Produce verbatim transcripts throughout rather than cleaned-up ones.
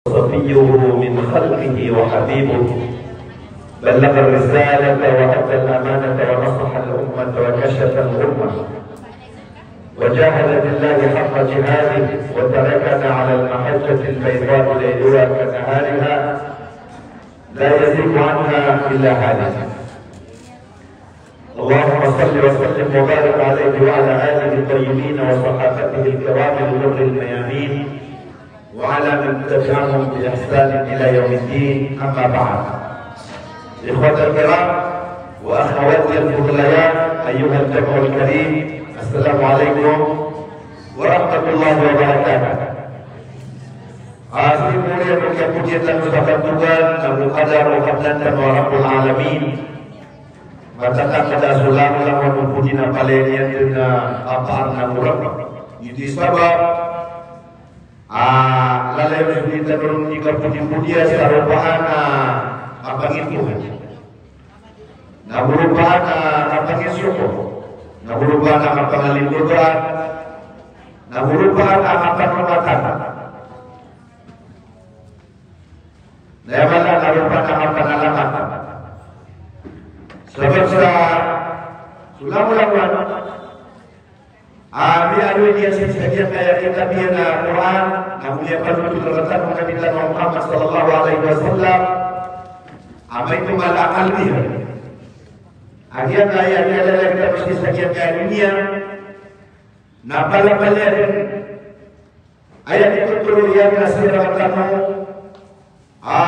وصفيه من خلقه وحبيبه، بلغ الرسالة وأدى الأمانة ونصح الأمة وكشف الغمة، وجاهد في الله حق جهاده، وتركنا على المحجة البيضاء ليلها كنهارها، لا يزيغ عنها إلا هالك. اللهم صل وسلم وبارك عليه وعلى آله الطيبين وصحابته الكرام الغر الميامين وعلى من تبعهم بإحسان إلى يوم الدين، أما بعد. إخوة الكرام وأخواتي الفضليات، أيها الجمع الكريم، السلام عليكم ورحمة الله وبركاته. Ah, sii ko oriyan o kiyapodiya tano sa kadogan, na bo kadar o Kadnan tano a Rabbul Alamin. Mataan ka a so langolangon o podi na palaya niyan dn a kapaan na morang. Giyoto i sabap a lalayon so di tano ron di kapodipodiya sa ropaan a kapangitohan. Na bo ropaan a kapangisoko. Na bo ropaan a kapangalimbotaan. Na bo ropaan a kapangamatan. Na aya mala na ropaan a kapanalamat. Sabap sa so langolangon a miyaaloy niyan sii sa giyangkaya kitab iyan a Qur'an, na go miyapanothol rktano o Nabi tano a Muhammad sallallahu alaihi wasallam, a maito mala a kalbi iyan a giyangkaya kiyalalayon tano sii sa giyangkaya doniya, na palapalaya dn aya kitotoro iyan na sii rktano a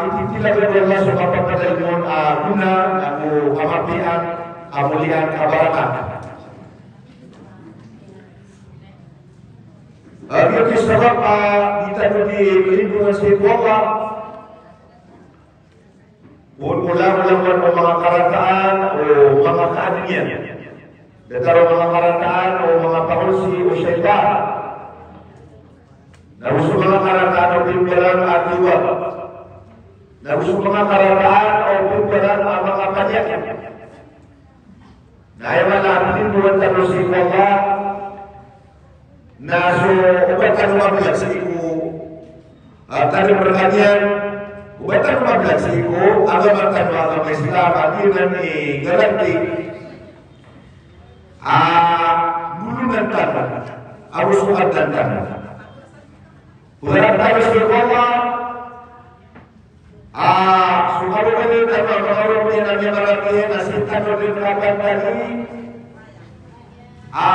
ititilagad o Allah so kapapadalm on a gona, na go kamapiyaan, kamoliyaan, kabarakat. A giyoto i sabap a di tano di lindongan sii ko Allah. O langolangon o manga karataan o manga kaadn iyan. Datar o manga karataan o manga pangolsi o shaytan. Na go so manga karataan o pimbaran a tiwa. Na go so manga karataan o pimbaran a manga panyakit. Na aya mala a lindongan tano sii ko Allah, na so o ba tano mablag sii ko, ah, tano rkaniyan, o ba tano mablag sii ko agama tano a agama Islam, a giyanan i garanti a bolongan tano ago so Kadnan tano. Bolongan tano sii ko Allah, a so kababaloy tano a manga oripn iyan a miyakarati na sii tano dn kabantali a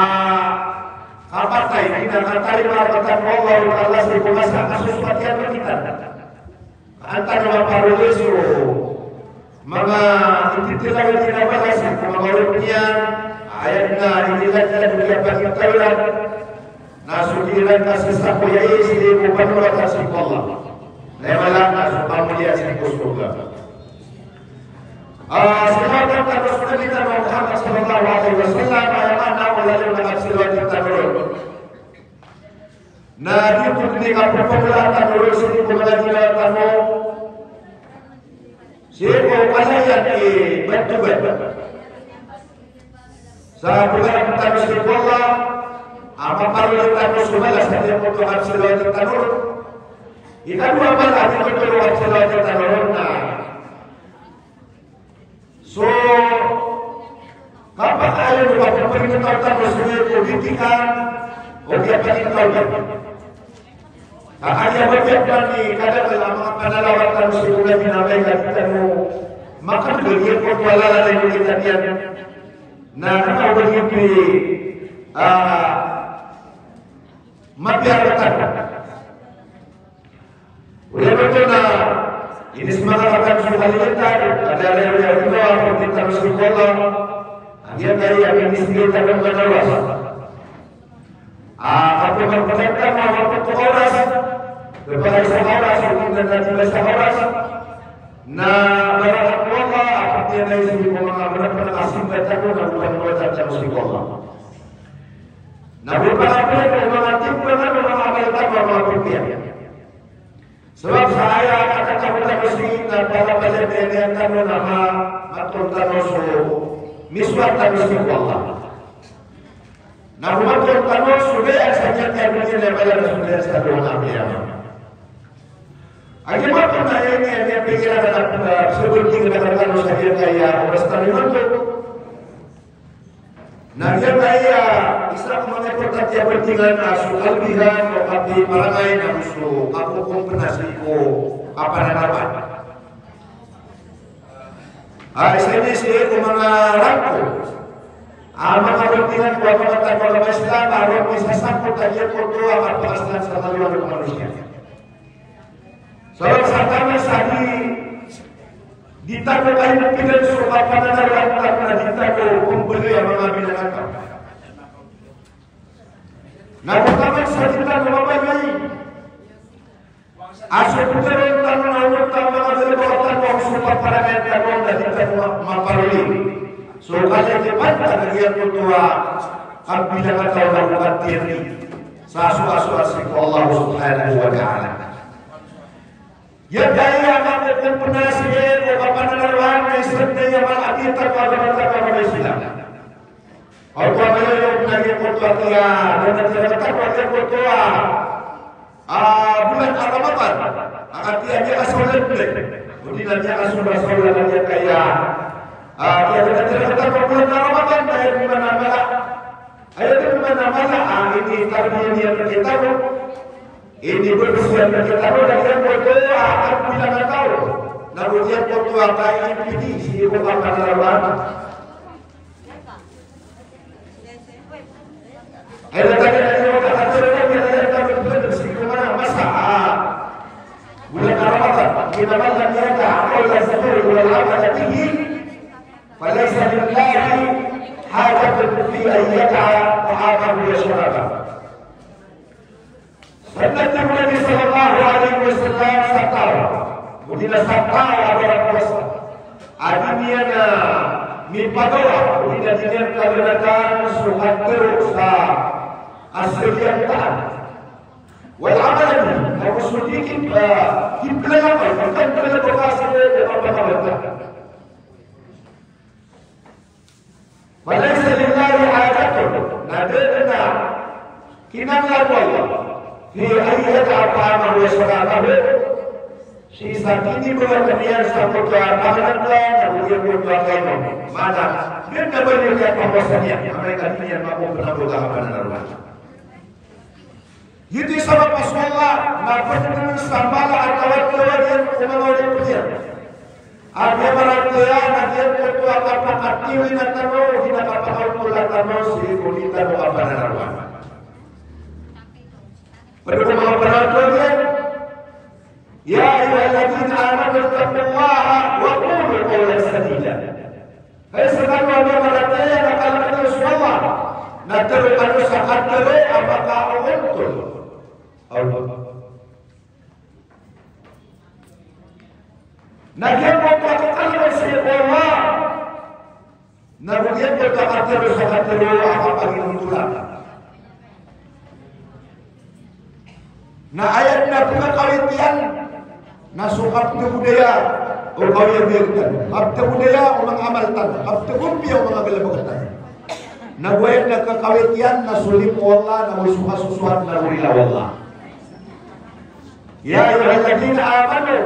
kapatay, di na katarima rktano o Allah Ta'ala sii ko masa a kasosoat iyan rktano. Ka an tano maparoli so manga ititilagad iyan a balas ko manga oripn iyan, aya dn a inilatila o kiyapagintaw iran. Na so di iran kasasako aya sii ko panoratan sii ko Allah. Na aya mala na so kamoliyaan sii ko sorga. Ah, salawat tano so Nabi tano Muhammad sallallahu alaihi wasallam, aya maana o lalayon a kasalawati tano ron na giyoto dn i kapopolaan tano ron sii ko manga ginawa tano sii ko kalayan i bantog. Sa pagarapan tano sii ko Allah a maparoli tano so balas a giyoto a kasalawati tano ron. Ikadowa a mala a giyoto a kasalawati tano ron na so kapakay o kapapagitaw tano sii ko bitikan o kiyapagintaw iyan. Ka aya ba kiyapan i kadakl a manga panalawat tano sii ko Nabi na amay ka di tano makadg a giyoto a lalan a inikitan iyan. Na kna o ba giyoto i, ah, mapiya rktano. Oriyan oto na inismaka rktano so kalilintad, ka da a laya o ginawa a pagitaro sii ko Allah a giyangkaya a minisgay tano a manga oras. A kapamagpatay tano a mapito ka oras, kapakay sa ka oras, o di na di ba sa ka oras, na barakat o Allah a pagtiyanay sii ko manga manga pn a kasimba tano na manga manga tano sii ko Allah. Na mipakapit o manga timbangan o manga amal tano a manga pipiya. Sabap sa aya a katatago tano sii na palapalaya niyan tano na ma-, matol tano so misoat tano sii ko Allah. Na go matol tano so daya sa giyangkaya doniya na aya mala na so daya sa dowa a qiyamah. Na aya ini, aya pikiran a, eh, so bonding na kano sa giyangkaya oras tano imanto. Na giyangkaya isa ko manga importante a bondingan na so kalbihan o kapiparangay na so kapokompena sii ko kapananaroan. Ah, isa ini sii ko manga rangko a manga bondingan ko manga tano a agama Islam a roo misasangkot a giyangkoto a kapakasalan sa maliwan o manosiya. Sabap sa taman sa di, di tano kaimpidan so kapananaroan tano na di tano pembaloy a manga bilangataw. Na ko taman sa di tano mabaloy a so ptharoon tano na onot a manga galbk tano ago so paparangay tano na di tano ma-, maparoli so kalilipatan a giyangkoto a kabilangataw na o katiyati sa so, so, sii ko Allah subhanahu wa ta'ala. Giyangkaya a kapokompena sii ko kapananaroan na isa dn aya manga abitad ko agama tano a Islam. Aw ko a mayoyob na giyangkoto a kiya, na tiraktap a giyangkoto a, ah, bulan a Ramadan. A katii a miyakasaolan dn. Odi na miyakasobrasaolan a giyangkaya. Ah, kiya na tiraktap a bulan a Ramadan, na aya dn man a mala. Aya dn man a mala, ah, ini tarbiya niyan rktano. Ini bebesiyan rktano na giyangkoto a kabilangataw. Na go giyangkoto a kaimpidi sii ko kapananaroan. Aya na tagan a giyangkoto a katharo niyan a aya na tagan sii ko manga masa a bulan a Ramadan. Inna man lam yada' qawla zuri wal amala bihi, falaysa lillahi hajatun fi an yada'a ta'amahu wa sharabahu. Sabap o Nabi sallallahu alaihi wasallam sa taw, odi na sa taw a barapowasa a di niyan, ah, mipagawa, odi na di niyan kaganakan so katharo sa kasagiyan taan. Wal amala bihi, ago so di ki, ah, kiplalakay, di niyan kiplalakay sa katharo. Falaysa lillahi hajatun, na da dn a kinanglan o Allah, fi an yada'a ta'amahu wa sharabahu, sii sa kinibagatan iyan sa koto a kakanan ago giyangkoto a kainom. Maana, da dn a ba niyan kiyapowasa niyan, amay ka di niyan makompena ko kapananaroan. Giyoto i sabap a so Allah na pd dn sa mala a tawatawag iyan ko manga oripn iyan. A miyamaratiyaya na giyangkoto a kapakatiyawina tano, odi na kapakaotola tano sii ko di tano kapananaroan. Pd ko manga pananaroan iyan. Ya ayyuhalladhina amanu ittaqullaha wa qulu qawlan sadida. Hay skano a miyamaratiyaya, na kalkn iyo so Allah, na tharoa kano sa katharo a makaontol. Na giyangkoto a kakalkn sii ko Allah na go giyangkoto a katharo sa katharo a kapaginontolan. Na aya dn a pkhakawit iyan na so kapthabodaya o kaoyagoyag tano, kapthabodaya o manga amal tano, kapthagompiya o manga galbk tano. Na go aya dn a kakawit iyan na so limo o Allah na go so kasosoat na go rila o Allah. Ya ayyuhalladhina amanu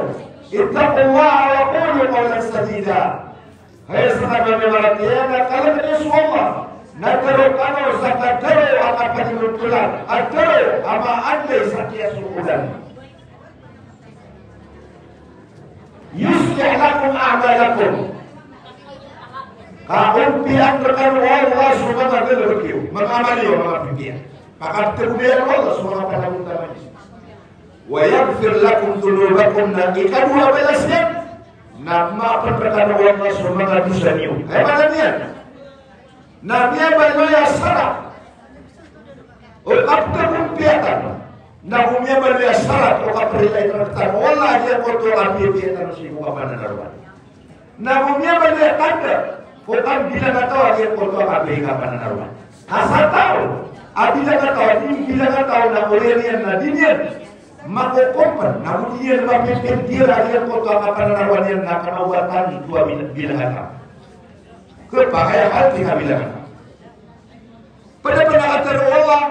ittaqullaha wa qulu qawlan sadida. Hay skano a miyamaratiyaya, na kalkn iyo so Allah, na tharoa kano sa katharo a kapaginontolan, a tharo a maanday sa kiyasogodan. Yuslih lakum a'malakum. Kaompiyaan rkano o Allah so manga galbk iyo, manga amal iyo, manga pipiya. Pakapthabodaya o Allah so manga panagontaman iyo. Wa yaghfir lakum dhunubakum, na ikadowa a balas iyan na maapn rkano o Allah so manga dosa niyo. Aya maana niyan na miyabaloy a sarat o kapthagompiya tano, na go miyabaloy a sarat o kaprila i rktano o Allah a giyangkoto a pipiya tano sii ko kapananaroan. Na go miyabaloy a tanda o kambilangataw a giyangkoto a kapiya i kapananaroan. Ka sa taw a bilangataw a di mbilangataw na oriyan iyan na di niyan makokompn, na go di niyan mapipindira a giyangkoto a kapananaroan iyan na kna o ba tano a bil-, bilangataw. Khapakay a hal di kabilangataw. Pd pn a katharo o Allah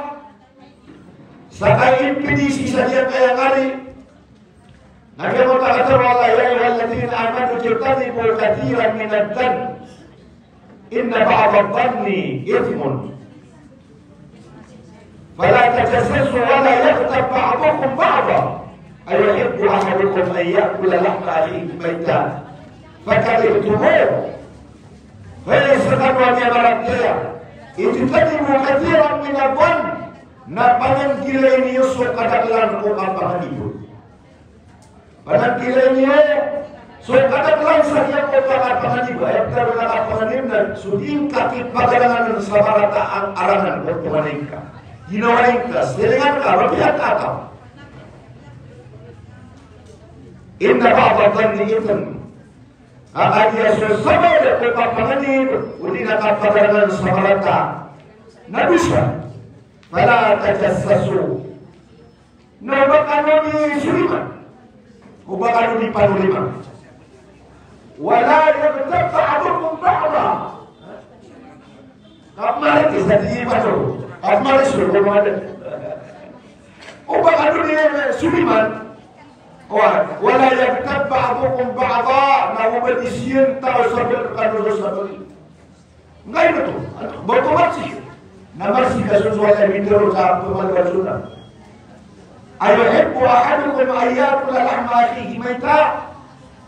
sa kaimpidi sii sa giyangkaya ngari. Na giyangkoto a katharo Amanu ijtanibu kathiran minadh-dhann, inna ba'dadh-dhanni ithm. Fala tajassasu wa la yaghtab ba'dukum ba'dha. Ayuhibbu ahadukum an ya'kula lahma akhihi maytan fakarihtumuh. Hay sekano a miyamaratiyaya, ijtanibu kathiran minadh-dhann, na pananggilai niyo so kadaklan ko kapanganib. Pananggilai niyo so kadaklan sa giyangkoto a kapanganib. Aya pitharo a kapanganib na so di ngka kipagalangan sa marata a arangan o tonganay ngka, ginawa ngka, siringan ka, mapiya ka. Inna ba'dadh-dhanni ithm. Kagiya so sabap ko kapanganib, odi na kapagalangan sa marata, na dosa. Fala tajassasu. Na oba kano di suriman. Oba kano di panuriman. Wala yaghtab ba'dukum ba'dha. Kapmarites a di pano. Kapmarites a di pano. Oba kano di suriman. Wa-, wala yaghtab ba'dukum ba'dha. Na oba di siyan taw sabap kano so sabap. Ngkai na oto, ba oto marsi? Na marsi ka so Allah a mitharo sa pamaliwan sona. Ayuhibbu ahadukum an ya'kula lahma akhihi maytan.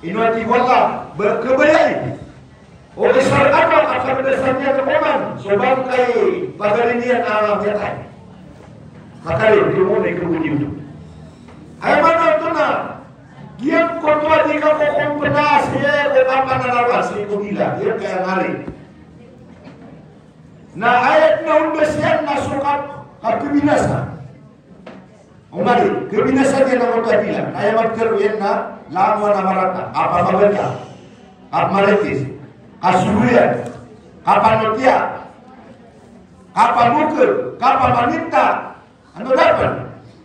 Ino a tig o Allah, ba kabayai o isa rkano a kapagdasan iyan ko man so bangkay pagari niyan a miyatay. Kakari, di mo na ikabudi oto. Aya maana oto na giyangkoto a di ka kokompena sii ko kapananaw ka sii ko dila, giyangkaya ngari. Na aya dn a ondas iyan na so kap-, kapbinasa. O ngari, kabinasa niyan angkoto a dila. Na aya matharo iyan na langon a marata, kapamaganda, kapmarites, kasoloyan, kapanotiya, kapamoked, kapamaminta, ano dapat,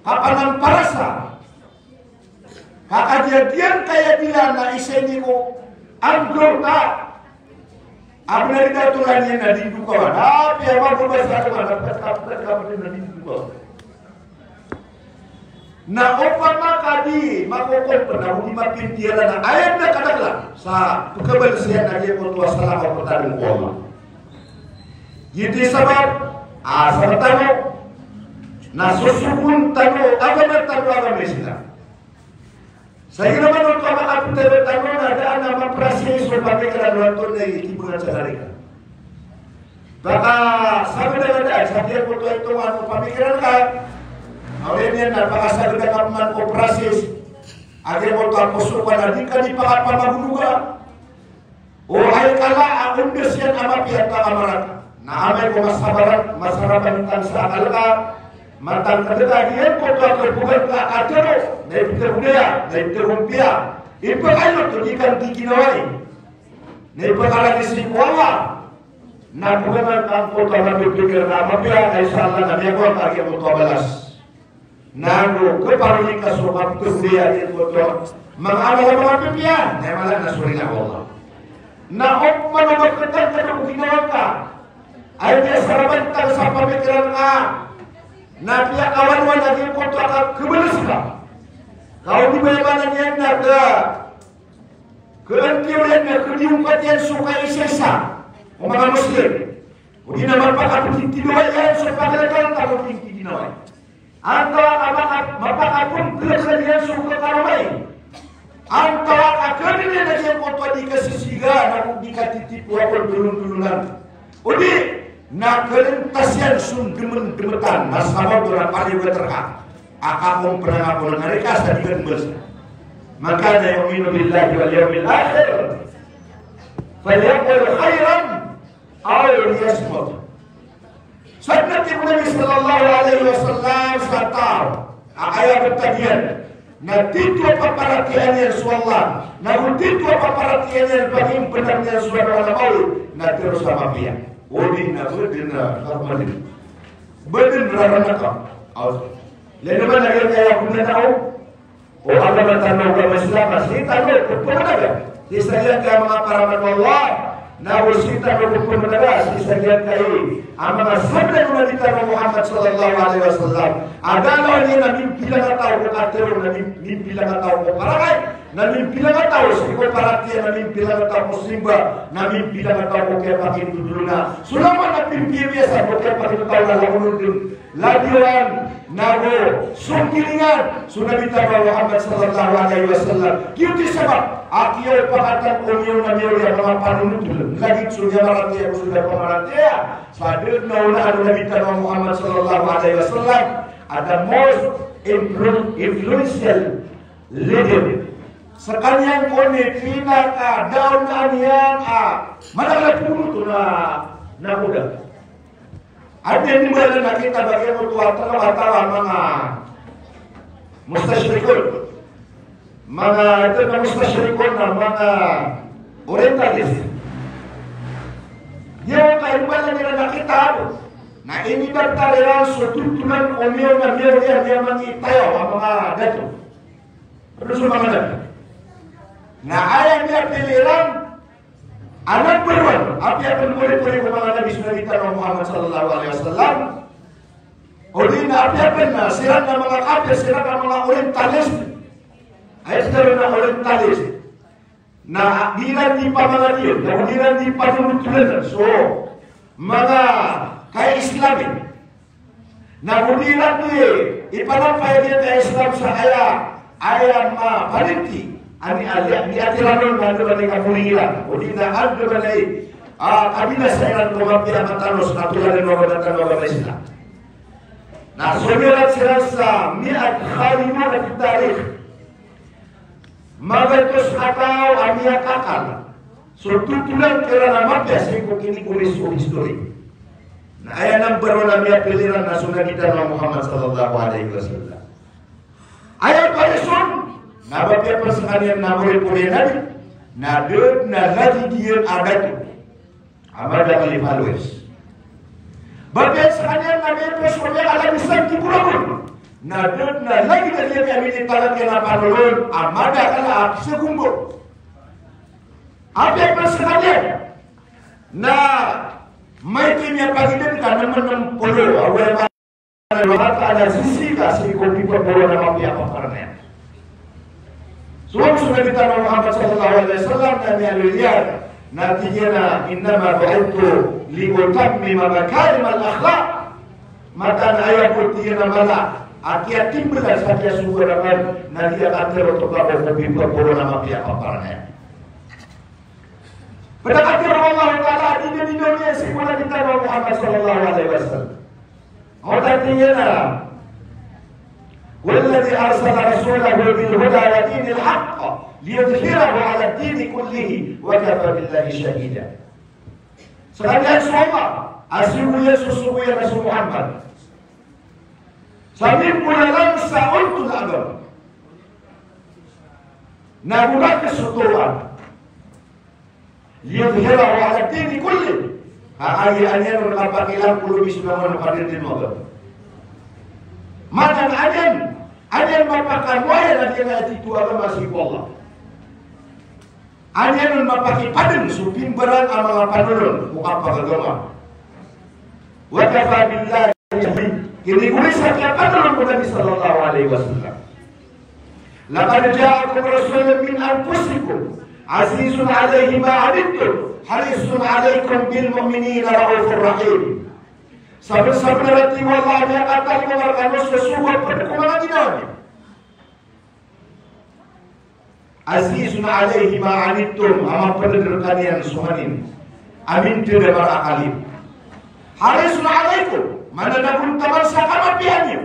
kapanamparasa. Ka kagiya giyangkaya dila na isa ini ko anggawta a bnar i datolan iyan na di ndokawan. Apiya mago ba sa kama na pet ka, pet ka, pet na di ndokawan. Na opama ka di makokompena odi mapintiyalan a aya dn a kadaklan sa pkhabalas iyan a giyangkoto a salakaw ko tano ko Allah. Giyoto i sabap a sa tano na sosogoon tano agama tano a agama Islam. Sa igira man oto a makaptharo tano na da a na maprasay so pamikiran o antonaa i kibangan sa ngari ka. Pakasagada-gada sa giyangkoto a itongan o pamikiran ka. Awri niyan na pakasagada ka pman ko prasay a giyangkoto a poso ka na di ka di pakapamagologa. O ay kala a ondas iyan a mapiya a taw a marata. Na amay ko masabaran, masarapan tano sa akal ka, matangkd ka giyangkoto a kapogan ka a katharo, na ipthagompiya, na ipthagompiya. Ipakailot o di ka di ginawai. Na ipakalagid sii ko Allah. Na pogan ka angkoto a mapipikir ka a mapiya, na insha Allah na miyakowa ka giyangkoto a balas. Na go kaparoli ka so kapthagompiya giyangkoto a manga amal a manga pipiya, na aya mala na so rila o Allah. Na opama na makatangkd o ginawa ka, aya miyasarapan tano sa pamikiran ka, na piyakawanwan a giyangkoto a kakhabalas ka. Ka o di ba aya maana niyan na ka, kaantiyawan iyan na kadiyokat iyan so kaisaisa o manga Muslim. Odi na mapakaptitidowai iyan so pagalagal tano di ngki ginawai. Antawaa ka maka-, mapakapngkakal iyan so kakaromai. Antawaa ka khanin iyan a giyangkoto a di kasisiga na go di katitipowa ko dolon-dolonan. Odi na kalntas iyan so ndmndmtan na sabap on a paliyogat rka a kakompena nga ko ngari ka sa di ka dmbas. Man kana yu'minu billahi wal yawmil akhir falyaqul khairan aw liyasmut. Sa dn a tig o Nabi sallallahu alaihi wasallam sa taw a aya btad iyan na tito a paparatiyayaan iyan so Allah, na go tito a paparatiyayaan iyan, pagimbnar iyan so Subhanahu wa Ta'ala, na tharo sa mapiya. Odi na ba dn a, a, ba dn a rarana ka. Aw. Lagid man a giyangkaya a gona tano. O agama tano, agama Islam, na sii tano pphaganaga. Sii sa giyangkaya a manga paraman o Allah, Na o sii tano ko pmanaga sii sa giyangkai a manga sabda o Nabi tano a Muhammad sallallahu alaihi wasallam. A da a lawan iyan na mimbilang a taw ko katharo, na mim-, mimbilang a taw ko parakay, na mimbilang a taw sii ko paratiyaya, na mimbilang a taw ko simba, na mimbilang a taw ko kiyapakindodolona. So langowan a pimbiyawiyasan ko kiyapakindodolona, langon on dn ladiyawan nago songkilingan so Nabi tano a Muhammad sallallahu alaihi wasallam. Giyoto i sabap a kiyaopakatan o miyaona miyaori a manga panonotol, lagid so miyamaratiyaya ago so da pamaratiyaya. Sa da dn a onaan o Nabi tano a Muhammad sallallahu alaihi wasallam a the most influ-, influential leader. Skaniyan kon i pinakadaonaan iyan a madakl a phoon oto na, na koda. Aya inimbalan a kitab a giyoto a tharoon a manga mustashrikun. Manga, ito na mustashrikun na manga orientalist. Giyoto a inimbalan iran a kitab na inidaktar iran so totolan o miyaona miyaori a miyamangitayaw a manga dato. Ado so manga dato. Na aya miyapili iran a number one a piyapnggorigori ko manga nabi so Nabi tano a Muhammad sallallahu alaihi wasallam. Odi na a piyapn na siran na manga kafir, siran na manga orientalist. Aya tharo na orientalist na di iran di pamangadiyan, na di iran di panonotolan so manga kai-Islamin. Na go di iran di ipanampay iyan a Islam sa aya, aya mapaninti, ani, aya, di atiran on na anda man i kapori iran, o di na anda man i, ah, kabinasa iran ko mapiya a matanos, na toladan o agama tano a agama Islam. Na somiyorat siran sa mi'at khaliduna fit tarikh. Magatos a taw a miyakakal so totolan kiran a mapiya sii ko kinigoris o history. Na aya number one a miyapili iran na so Nabi tano a Muhammad sallallahu alaihi wasallam. Aya paris on na ba piyapasakaniyan na moripori a Nabi, na da dn a lagid iyan a dato a madakl i followers. Ba piyasakaniyan na miyapos o miyakalabisan ki borabor, na da dn a lagid a giya minitalak iyan a panolon a madakl a kisagombo. A piyapasakaniyan na maito i miyapagidan ka nm nm polo a wala Mata na sisii ka sii ko pipaporo na mapiya a paparanaya. So, so Nabi tano Muhammad sallallahu alaihi wasallam na miyaaloy iyan na tig iyan a, "Innama bu'ithtu li utammima makarimal akhlaq." Mataan a aya bo tig iyan a mala a kiyatimbla sa kiyasogoran na di a katharo oto ka ko pipaporo na mapiya a paparanaya. Pd a katharo o Allah Ta'ala a di dn doniya sii ko Nabi tano Muhammad sallallahu alaihi wasallam. Aya tig iyan a, "Huwa alladhi arsala rasulahu bil huda wa dinil haqq liyudhhirahu ala ad-dini kullihi wa kafa billahi shahida." Skaniyan so Allah a sogo iyan so sogo iyan a so Muhammad sa mimbolalan sa ontot a agama. Na go rakhs so Torah. Liyudhhirahu ala ad-dini kullihi. A, aya, aya niyan on kapakilangkolobi so langowan a pagdadn o agama. Maana niyan, aya niyan mapakamoayan a di na tito a agama sii ko Allah. Aya niyan on mapakipadng so pimbarang a manga panolon ko kapagagama. Wa kafa billahi shahida. Kinigoris a kiyapanolon ko Nabi sallallahu alaihi wasallam. Laqad ja'akum rasulun min anfusikum azizun alayhi ma anittum harisun alaykum bil mu'minina raufur rahim. Sabnar-sabnar a tig o Allah a miyakatalingoma rkano so sogo a pd ko manga ginawa niyo. Azizun alayhi ma anittum, a mapd rkaniyan so manin a minthd a maraakal iyo. Harisun alaykum, maana na gontaman sa kamapiya niyo.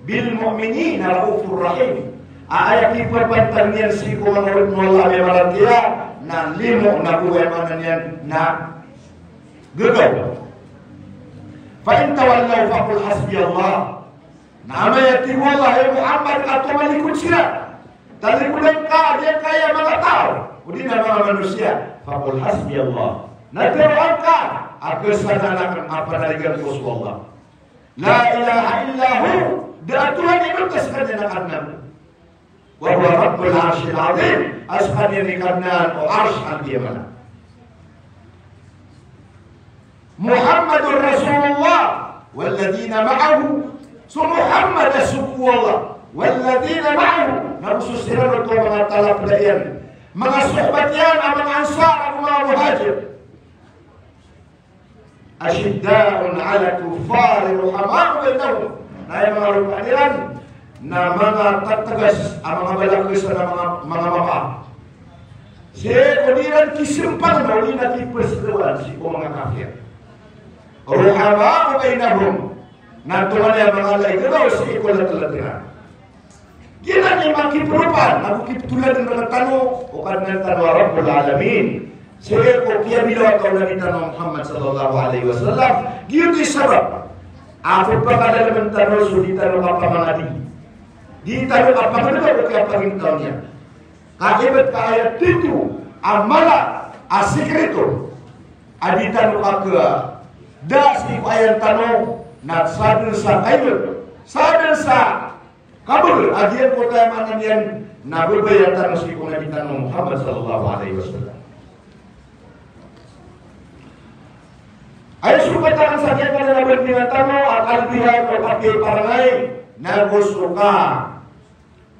Bil mu'minina raufur rahim. A aya kipapantag iyan sii ko manga oripn o Allah a miyamaratiyaya na limo na go, aya maana niyan na gagaw. Fa in tawallaw faqul hasbiyallah. Na amay a tig o Allah, hay Muhammad, a tomalikod siran, talikodan ka giyangkaya manga taw, odi na manga manosiya, faqul hasbiyallah. Na tharoa ngka a kasadaan akn a panaligan ko so Allah. La ilaha illa hu, da a tohan i btad skaniyan a Kadnan ko. Wa huwa rabbul arshil azim, a skaniyan i Kadnan o Arsh a giyangkaya mala. Muhammadur Rasulullah walladhina ma'ahu. So Muhammad a sogo o Allah, walladhina ma'ahu, na go so siran oto a manga talaped iyan, manga sohbat iyan a manga Ansar ago manga Muhajir. Ashidda'un 'alal kuffari ruhama'u bainahum. Na aya manga ropaan iran na manga tategas a manga balakesan a manga, manga mama. Sii ko di iran kisempang na odi na kipersewaan sii ko manga kafir. Ruhama'u bainahum. Na tonganay a manga lagid o sii ko letelet iran. Giyanan i manga kiperopaan ago kipetoladan rektano o Kadnan tano a Rabbul Alamin. Sii ko kiyabilaw a kaola o Nabi tano Muhammad sallallahu alaihi wasallam. Giyoto i sabap a pepakadalamen tano so di tano kapamangadi, di tano kapangadi ko kiyapagintaw niyan. Ka ibt ka aya tito a mala a sikreto a di tano kakeda sii ko ayan tano na sadn sa kailot, sadn sa kabagr a giyangkoto a maana niyan na bebayaan tano sii ko Nabi tano Muhammad sallallahu alaihi wasallam. Aya sogat anan sa giyangkanan a bandingan tano a kalbihan o kapiya i parangay na go so ka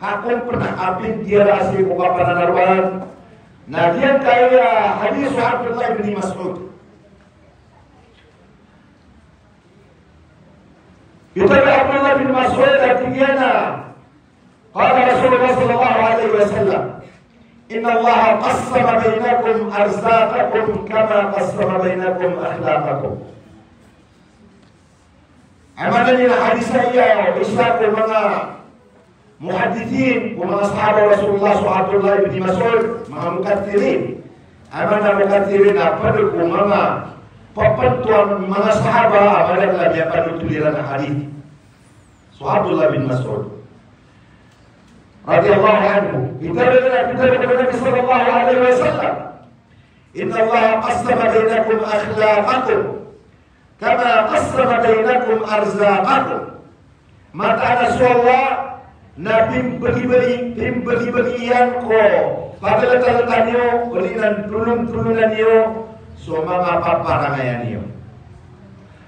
kakompena a pindiyara sii ko kapananaroan. Na giyangkaya hadis o Abdullah ibn Mas'ud. Pitharo o Abdullah bin Mas'ud a tig iyan a, qala Rasulullah sallallahu alaihi wasallam, "Innallaha qassama bainakum arzaqakum kama qassama bainakum akhlaqakum." Aya maana niyan a hadis aya o isa ko manga muhaddithin, ko manga sahaba o Rasulullah so Abdullah ibn Mas'ud, manga mukaththirin. Aya maana mukaththirin a pd ko manga pepentoan manga sahaba a madakl a miyapanothol iran a hadith. So Abdullah bin Mas'ud radiyallahu anhu, pitharo iyan, pitharo iyan ko Nabi sallallahu alaihi wasallam, "Innallaha qassama bainakum akhlaqakum kama qassama bainakum arzaqakum." Mataan a so Allah na pimbagibagi, pimbagibagi iyan ko pagaletaleta niyo, odi na ndolondolonan iyo so manga paparangayan iyo.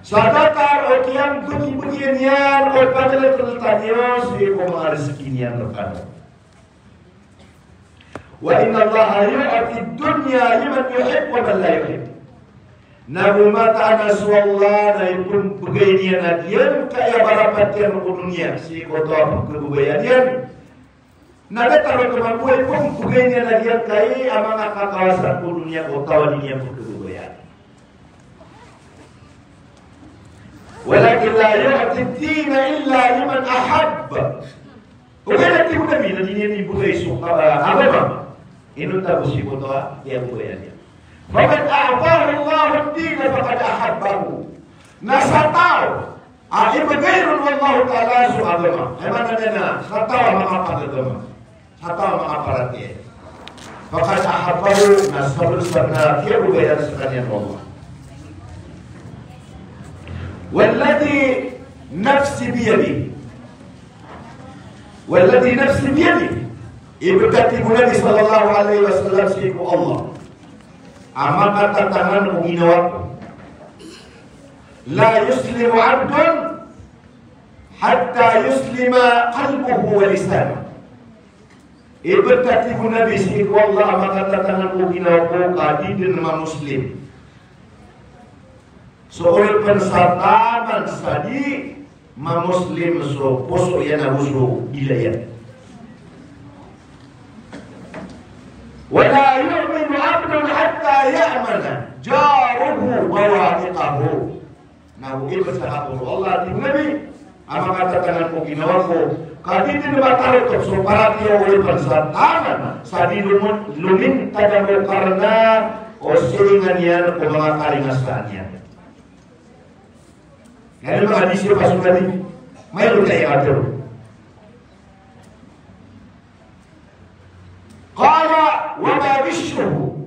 Sa datar o kiyambagibagian iyan ko pagaletaleta niyo sii ko manga rizki niyan rekano. Wa innallaha yu'tid dunya liman yuhib wa man la yuhib. Na mataan a so Allah na ipembegay niyan a giyangkaya a barapatiyan ko doniya sii ko taw a pekhababayaan iyan. Na datar o kemambo a ipembegay niyan a giyangkaya a manga kakawasan ko doniya ko taw a di niyan pekhababayaan. Walakin la yu'tid dina illa liman ahabb. Ogaid na tig o Nabi na di niyan ibegay so, ah, agama inonta bo sii ko taw a kiyababayaan iyan. Faman a'tahu Allahu ad-dina faqad ahabbahu. Na sa taw a ibegay ron o Allahu Ta'ala so agama, aya maana niyan na sa taw a makapagagama, sa taw a makaparatiyaya, faqad ahabbahu, na sabnar-sabnar a kiyababayaan sekaniyan o Allah. Walladhi nafsi biyadihi. Walladhi nafsi biyadihi. Ibt a tig o Nabi sallallahu alaihi wasallam sii ko Allah a makatatangan ko ginawa ko. La yuslimu abdun hatta yuslima qalbuhu wa lisanuhu. Ibt a tig o Nabi sii ko Allah a makatatangan ko ginawa ko ka di dn ma-Muslim so oripn sa taman sa di ma-Muslim so poso iyan ago so dila iyan. Wa la yu'minu abdun hatta ya'mana jaruhu bawa'iqahu. Na go ibt sa hatoro o Allah, tig o Nabi, a makatatangan ko ginawa ko ka di dn matarotop so paratiyaya o oripn sa taman sa di lomintad a karna o siringan iyan ko manga kalingasaan iyan. Aya manga hadis iyan, pasok na di mailot a iyan a tero. Qala, wa ma ghishuhu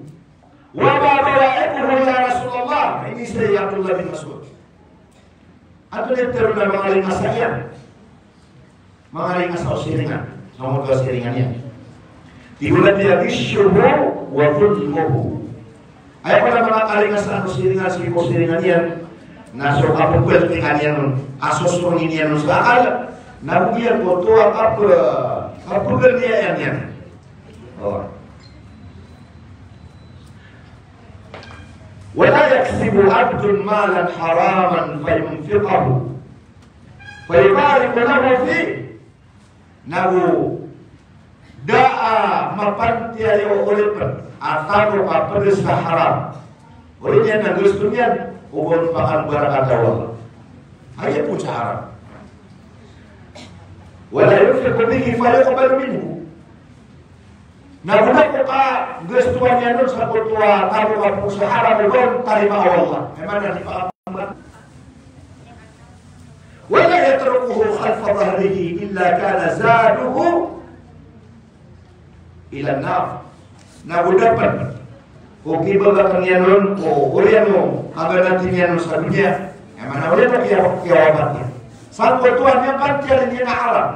wa ma bawa'iquhu ya Rasulullah? Ini si Abdullah bin Mas'ud. Antonaa i tero na manga lingasa iyan? Manga lingasa o siringan, sa manga siringan iyan. Tig o Nabi a ghishuhu wa dhulmuhu. Aya ko na manga kalingasan o siringan, sii ko siringan iyan, na so kapagbaltingan iyan on, a sosorongin iyan on sa akal, na go giyangkoto a kap-, kapagaliyayan iyan. O. Wala yaksibu abdun malan haraman fayunfiquhu fayubariku lahu fih. Na go da a mapantiyaya o oripn a tamok a pd sa haram. Odi niyan na gasto niyan o ba on pakalbarakata o Allah. Aya pn sa haram. Wala yunfiqu bihi fayuqbalu minhu. Na go da ko kagastoan iyan on sa koto a tamok a pd sa haram o ba on tarimaa o Allah. Aya maana di pakalbarakata. Wala yatrukuhu khalfa dhahrihi illa kana zaduhu ilan nar. Na go da pn ko kibabakn iyan on ko oriyan o kaganati niyan on sa doniya. Aya maana oriyan o kiya-, kiyawafat iyan. Sangkoto a miyapantiyaya niyan a haram.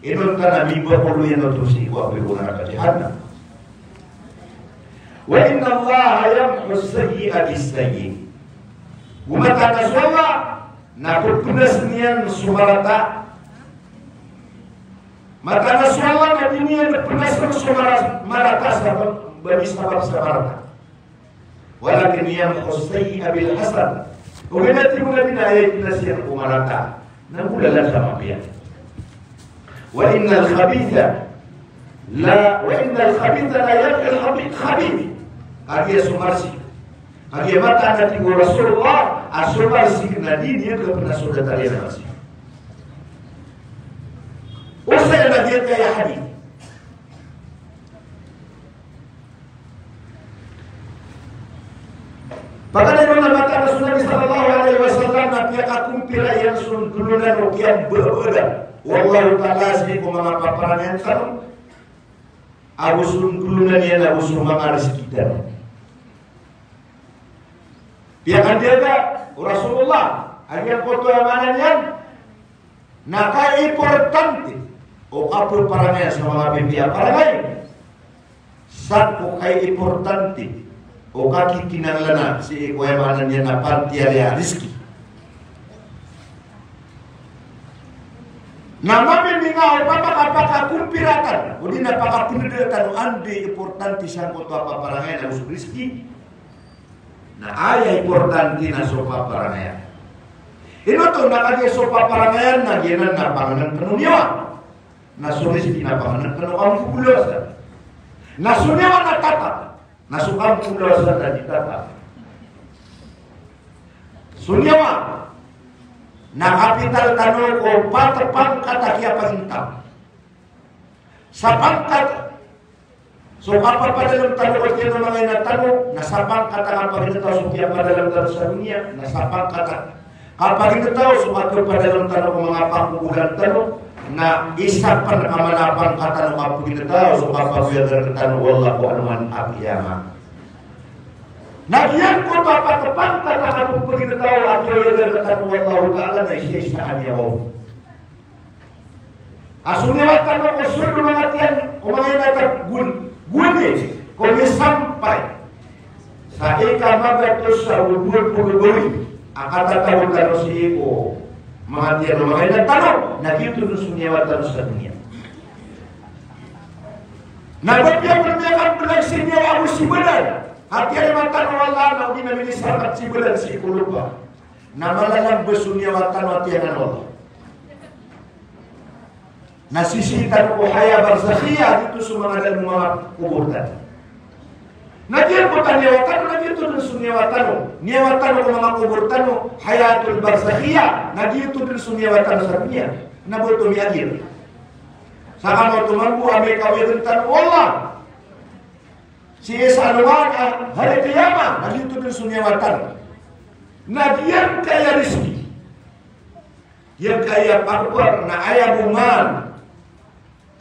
Inonta na mibakolo iyan oto sii ko apoy ko naraka Jahannam. Wa inna Allaha yamhu as-sayyi'a bis-sayyi'. Go mataan a so Allah na pphnasn iyan so marata. Mataan a so Allah na di niyan pphnasn so mara-, marata sa ba-, ba misabap sa marata. Walakin yamhu as-sayyi'a bil hasanah. Ogaid na tig o Nabi na aya ipnas iyan ko marata na golalan sa mapiya. Wa innal khabitha la, wa innal khabitha la yamhu al khabith. Kagiya so marsik. Kagiya mataan a tig o Rasulullah, a so marsik na di niyan kapnas so datar iyan a marsik. Osayan a giyangkaya hadith. Pagari ron na mataan a so Nabi sallallahu alaihi wasallam na piyakakompira iyan so ndolonan o kiyambabada o Allahu Ta'ala sii ko manga paparangayan tano ago so ndolonan iyan ago so manga rizki tano. Piyakandaga o Rasulullah a giyangkoto a maana niyan na kaiimportante o kapaparangayan sa manga pipiya a parangay sa ko kaiimportante o kakikinanglan sii ko aya maana niyan na pantiyaya a rizki. Na mamimingka o pamakapakompira tano odi na pakapnda tano anda i importante sangkoto a paparangayan ago so rizki. Na aya importante na so paparangayan. Ino oto? Na kagiya so paparangayan na giyanan na pangnngkn o niyawa. Na so rizki na pangnngkn o kampombolawasan. Na so niyawa na tatap. Na so kampombolawasan na di tatap. So niyawa na kapital tano ko pat pangkat a kiyapagintaw. Sa pangkat so kapapadalm tano ko tiyan o manga ina tano, na sa pangkat a kapagintaw so kiyapadalm tano sa doniya, na sa pangkat a kapagintaw so kapapadalm tano ko manga pakoboran tano, na isa pn a mala a pangkat a kapagintaw so kapagoyagan tano o Allah ko alongan a qiyamah. Na giyangkoto a pat pangkat a kapagintaw a kiyagoyagan tano o Allahu Ta'ala na isa-isa a niyawa. A so niyawa tano ko sold o manga tiyan o manga ina tano, gowani ko misampay sa ika magatos ago dowa polo gawii a katatago tano sii ko manga tiyan o manga ina tano, na giyoto dn so niyawa tano sa doniya. Na ba piya pn miyakamblag si niyawa ago si badan, ka tiyarima tano o Allah na o di na minisarakat si badan sii ko lopa. Na malalamba so niyawa tano a tiyanan o Allah. Na sisii tano ko haya barzakhiya, giyoto so manga daan o manga kobor tano. Na giyangkoto a niyawa tano, na giyoto dn so niyawa tano. Niyawa tano ko manga kobor tano, hayatul barzakhiya, na giyoto dn so niyawa tano sa doniya. Na ba oto miyagir. Sa kamaoto mambo a miyakaoyagan tano o Allah sii sa alongan a hari qiyamah, na giyoto dn so niyawa tano. Na giyangkaya rizki, giyangkaya pagpar, na aya bo man,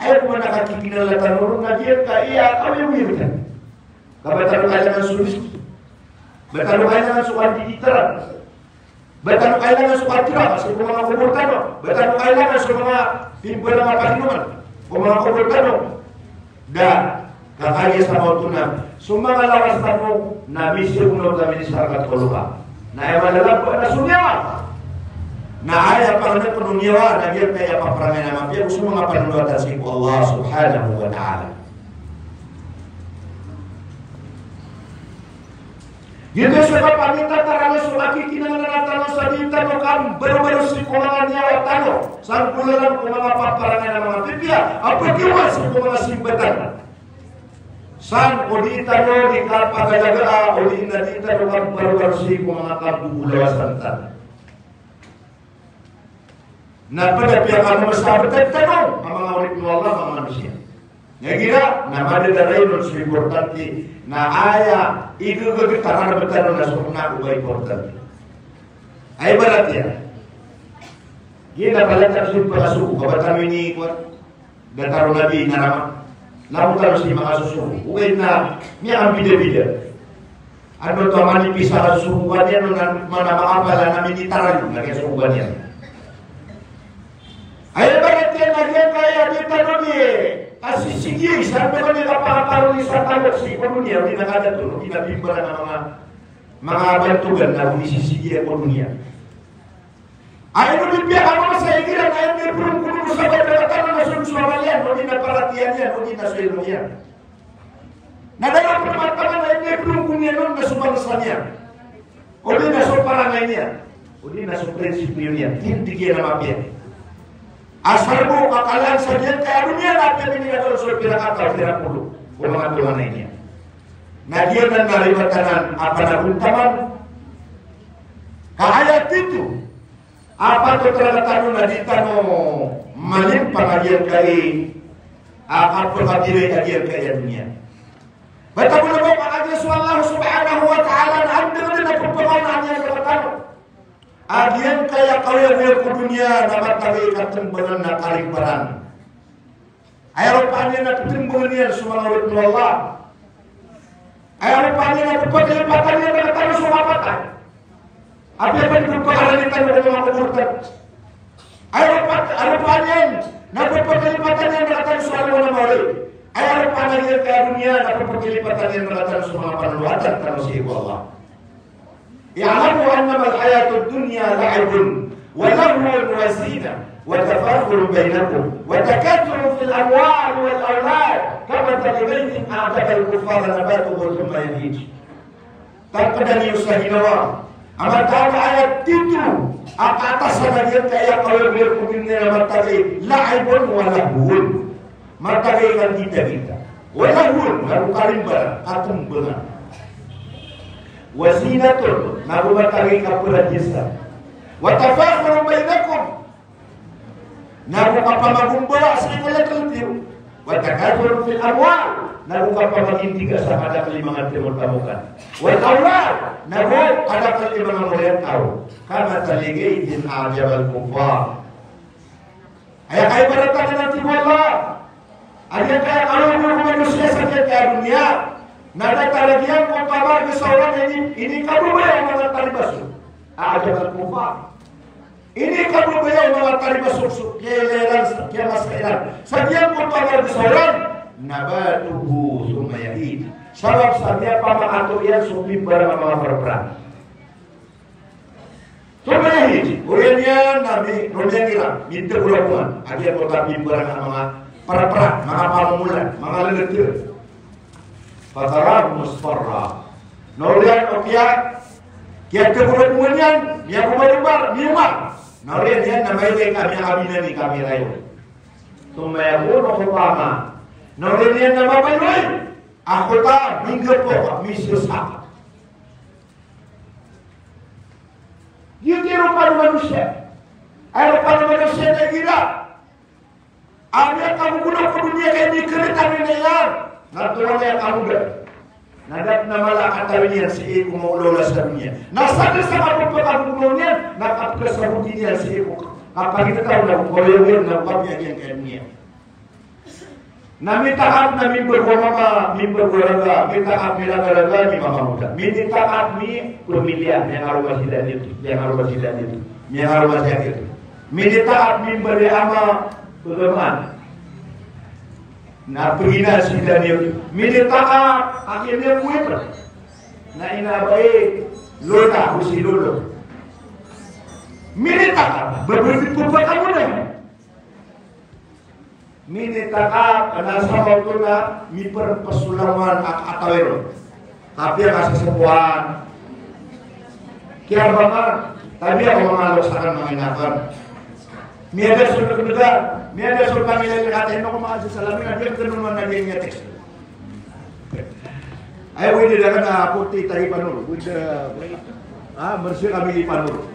aya bo man a kakikinanglan tano ron, na giyangkaya kaoyagoyag tano. Ka ba tano kailangan so rizki, ba tano kailangan so kandiditaran, ba tano kailangan so katira sii ko manga kobor tano, ba tano kailangan so manga pimbalang a paginoman ko manga kobor tano. Da, Kagiya sa maoto na so manga lawas tano na misogo na oto a minisarakat ko lopa. Na aya malalaba na so niyawa. Na aya pangnngkn o niyawa na giyangkaya paparangay a mapiya go so manga panondowatan sii ko Allah subhanahu wa ta'ala. Giyoto i sabap a mitatarang so kakikinanglan tano sa di tano kambarobaro sii ko manga niyawa tano, sangkolalan ko manga paparangay a manga pipiya a pagiyowat sii ko manga simba tano. San o di tano di kapagalagaa, o di na di tano kambarobaro sii ko manga kambobolawasan tano. Na pd a piyakamasabtan tano a manga oripn o Allah a manga manosiya. Na igira na madadarayon so importante na aya igagagtaran tano na so kna o ba importante. Aya ibarat iyan. Giya na palaya tano so ipakasogo, kabaya tano ini kowan. Datar o Nabi na rama. Langon tano sii makasosogo. Ogaid na miyakambidabida. Adn oto a manipis a kasosogoan iyan, na mana makapal a na minitaran na kiyasogoan iyan. Aya ibarat iyan na giyangkaya di tano di kasisigiya sa pagkapakaparoli sa tano sii ko doniya, di na kadato, di na pimbaran a manga, manga bantogan na di sisigiya ko doniya. Aya ino di piyakamamasa igira na aya ino di phoron ko doniya sa ba da tano na so, so amal iyan, odi na paratiyaya niyan, odi na so ilmo niyan. Na da a pn mataman a aya ino di phoron ko doniya on na so bangsa niyan, odi na so parangay niyan, odi na so prinsipyo niyan, tindig iyan a mapiya. Asar bo kakalaan sa giyangkaya doniya na apiya minigatan so pira kataw, pira polo ko manga tonganay niyan. Na giyanan na ribatanan a panagontaman. Ka aya tito a patot rktano na di tano malimpang a giyangkai a kapakabiri a giyangkai a doniya. Bata bo na ba kagiya so Allah subhanahu wa ta'ala na anda dn a pphakaonaan iyan rktano a giyangkai a kaoyagoyag ko doniya na matag i katmbangan a karimbaran. Aya ropaan iyan na ptmbangan iyan so manga oripn o Allah. Aya ropaan iyan na pphakilipatan iyan rktano so kapatay. Apiya pn pphakaranitano ko manga kobor tano. Aya ropa-, aya ropaan iyan na pphakilipatan iyan rktano so alongan a maori. Aya ropaan iyan na giyangkaya doniya na pphakilipatan iyan rktano so manga panondowatan tano sii ko Allah. اعلموا أنما الحياة الدنيا لعب ولهو وزينة وتفاخر بينكم وتكاثر في الأموال والأولاد كمثل غيث أعجب الكفار نباته ثم يهيج. Tangkda niyo sa ginawa a mataan a aya tito a kaatasan a giyangkaya kaoyagoyag ko doniya na matag i la'ibun wa lahwun. Matag i kagitagita. Wa lahwun, nago karimbaran, katmbangan. Wa zinatun, nago matag i kapratiyasan. Wa tafakhurun bainakum, nago kapamagombawa sii ko lklk iyo. Wa takathurun fil amwal, nago kapamagindiga sa kadakl i manga tamotamokan. Wal awlad, nago kadakl i manga moriyataw. Kamathali ghaythin a'jabal kuffar. Aya kaibarat anan, tig o Allah, a giyangkaya kaoyagoyag ko manosiya sa giyangkaya doniya na datar a giyangkoto a margn sa oran a ini, inikababaya o manga taribasok. A'jabal kuffar. Inikababaya o manga taribasok so kiyairan sa, kiyamasa iran sa giyangkoto a margn sa oran, nabatuhu thumma yahij. Sabap sa miyapamakato iyan so pimbarang a manga prapra. Thumma yahij, oriyan iyan na mi-, romiyangira, mitgo ragongan a giyangkoto a pimbarang a manga prapra, manga pamomolan, manga lelete. Fatarahu musfarra. Na oriyan o kiya, kiyatgo ragongan iyan, miyagobargobar, miyoma. Na oriyan iyan na mailay ka, miyakabinani ka, mirayon. Thumma yakunu hutama. Na oriyan iyan na mabaloy a hutama, minggapok, misesaka. Giyoto i ropaan o manosiya. Aya ropaan o manosiya na igira a miyakagogonaw ko doniya ka inikarita niyan iyan na tonganay a kamoda. Na da dn a mala a katawi niyan sii ko maolaola sa doniya. Na sadn sa kapphakagogonaw niyan na kapkhasaboti niyan sii ko kapaginetaw na kaoyagoyag na kapiya giyangkaya doniya. Na mitaap na mimbago a mama, mimbago a raga, mitaap miragaraga, mimamamoda. Minitaap mipamilya, miyangaroma si Daniel, miyangaroma si Daniel, miyangaroma si Daniel. Minitaap mimbaloy a ama, bagamaan. Na pagina si Daniel, minita ka, aki niya kuwit. Na ina ba, eh, lolo, o si lolo. Minita ka, babay di po ba ka muna? Minita ka, na sa mawto na, miperpesulangan ak atawero. Kapiya kasesepoan. Kiyarbangan, tabiya ko manga loks aken, manga ina aken. Miyada so degdega, miyada so pangilay, kataya ko manga sesalamin, na di aken man na di niya text. Ay, wida da ka na puti tayo panuro. Wida, ah, mersi kami di panuro.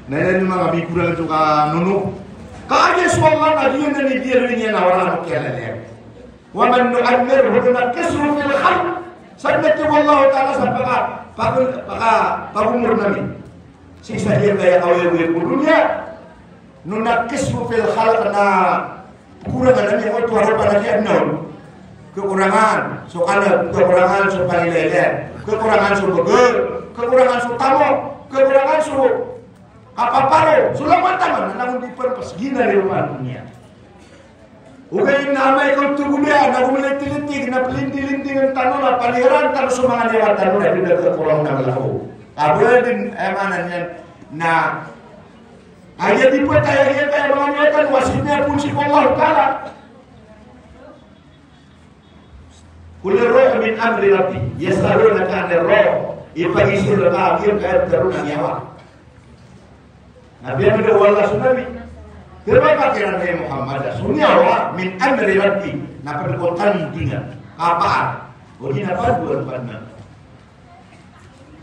Na, na, manga bikuran so kanono. Kaya so Allah na di niyan, di niyan na wala na kiyalalayan. Wa man nu'ammirhu nunakkishu fil khalq. Sabot o Allah Ta'ala sa paka, paka, paka, pagumur ami sii sa giyangkaya kaoyagoyag ko doniya. Nunakkishu fil khalq, na korangan ami oto a ropa na kiyaadna on. Kekorangan so kaneg, kekorangan so pangilaylayan, kekorangan so beger, kekorangan so tamok, kekorangan so kapaparo, so langowan taman, na langon di perpes, gina di ropa doniya. Ogaid na amay ka oto gomiyaya, na gomilitilitig, na pelindilindingen tano, na paliharan tano so manga niyawa tano, na di da kekorang na melaho. Abadan, eh, maana niyan, na aya di petaya, aya kaya manga niyawa tano, wasip niyan pon sii ko Allah Ta'ala. Qul ar-ruhu min amri rabbi, yas'alunaka anir ruh, ipagiza rka a giyangkaya a niyawa. Na piyamagawala so Nabi. Pero a pakiran hay Muhammad, so niyawa, min amri rabbi, na ped ko tandingan, kapaar, o di na pandoan, pandoan.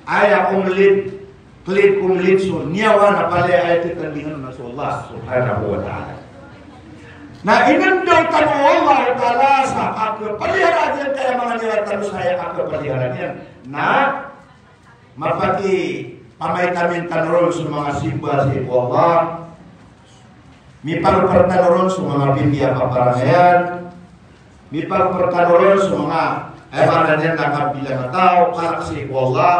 Aya omlid, klid, omlid so niyawa na palaya aya titandingan on na so Allah Subhanahu wa Ta'ala. Na inandaw tano o Allah Ta'ala sa kapepaliharaa giyangkaya manga niyawa tano sa aya kapepaliharaa niyan. Na mapakipamaitamin tano ron so manga simba sii ko Allah. Mipagper tano ron so manga pindi a paparangayan. Mipagper tano ron so manga, eh, maana niyan na kabilang a taw, kalek sii ko Allah.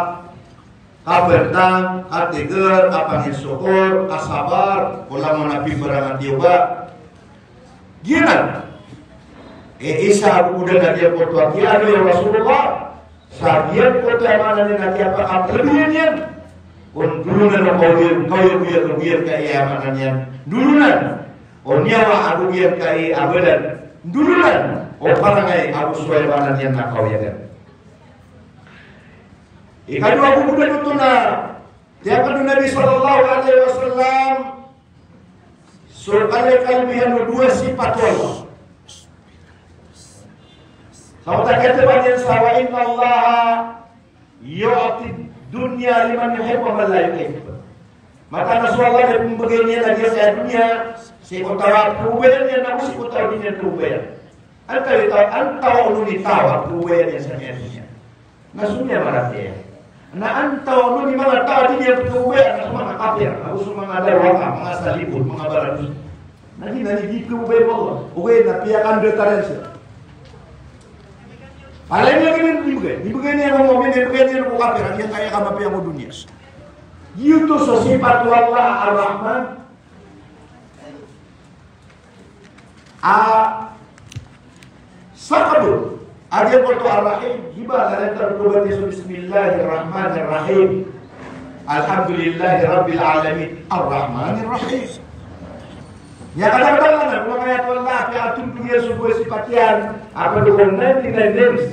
Kabantang, katiger, kapanginsokor, kasabar, ko langon a pimbarang a tiyoba. Giyanan. Eh, isa a gogodan a giyangkoto a kiyaadn o Rasulullah. Sa giyangkoto a maana niyan na kiyapakapelebihan iyan. Kon dolonan o kaoyagoyag, kaoyagoyag, kaoyagoyag, ka aya maana niyan. Dolonan o niyawa ago giyangkai a badan. Dolonan o parangay ago so aya maana niyan na kaoyagan. Ikadowa a gogodan oto na tiyapakay o Nabi sallallahu alaihi wasallam so kalikalbihan o dowa sipat o Allah. Sa oto a kiyatharoa niyan sa, "Wa innallaha yu'tid dunya liman yuhibbu wa man la yuhib." Mataan a so Allah na pembegay niyan a giyangkaya doniya sii ko taw a pekhaobayaan iyan ago sii ko taw a di niyan pekhaobayaan. Antawaa i taw, antawaa i taw a pekhaobayaan iyan sa giyangkaya doniya? Na so miyamaratiyaya. Na antawaa i manga taw a di niyan pekhaobayaan, na so manga kapir, ago so manga darowaka, manga salibot, manga baradosa. Na di, na di pekhaobayaan o Allah. Ogaid na piyakandatar iyan sii. Palaya niyan ibegay, ibegay niyan ko mu'min, ibegay niyan ko kapir, a giyangkaya kamapiya ko doniya. Giyoto so sipat o Allah Ar-Rahman. A, sa kabod a giyangkoto a Ar-Rahim, di ba, na letter ko ba niyan so Bismillahirrahmanirrahim. Alhamdulillahi Rabbil Alamin. Arrahmanirrahim. Aya kadaklan anan ko manga ayat o Allah, a piyakatondog iyan so dowa sipat iyan, a ped ko ninety-nine names,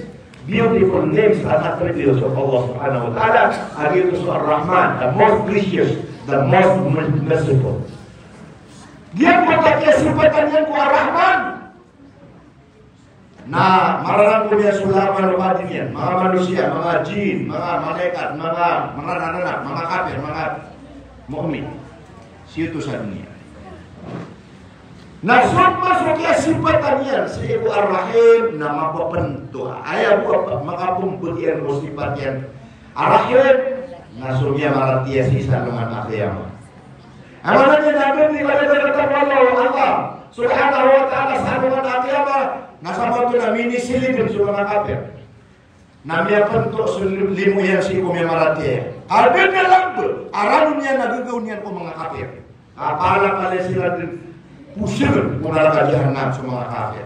beautiful names and attributes of Allah Subhanahu wa Ta'ala, a giyoto so Ar-Rahman, the most gracious, the most merciful. Giyangkoto a kiyasipatan iyan ko Ar-Rahman na mararangkom iyan so laman o adi niyan, manga manosiya, manga jinn, manga malaikat, manga maranan anak, manga kapir, manga mu'min. Sii oto sa doniya. Na so masa a kiyasipatan iyan sii ko Ar-Rahim na mapapento. Aya bo a makapembegi iyan ko sipat iyan Ar-Rahim, na so miyamaratiyaya sii sa alongan a qiyamah. Aya maana niyan na aden i kalibatan o Allah, Allah Subhanahu wa Ta'ala sa alongan a qiyamah, na sa maoto na minisilid so manga kapir. Na miyapento so limo iyan sii ko miyamaratiyaya. Ka aden a lamba a rano niyan a gagaw niyan ko manga kapir. Kapalapalaya siran den, posir ko naraka jahannam so manga kapir.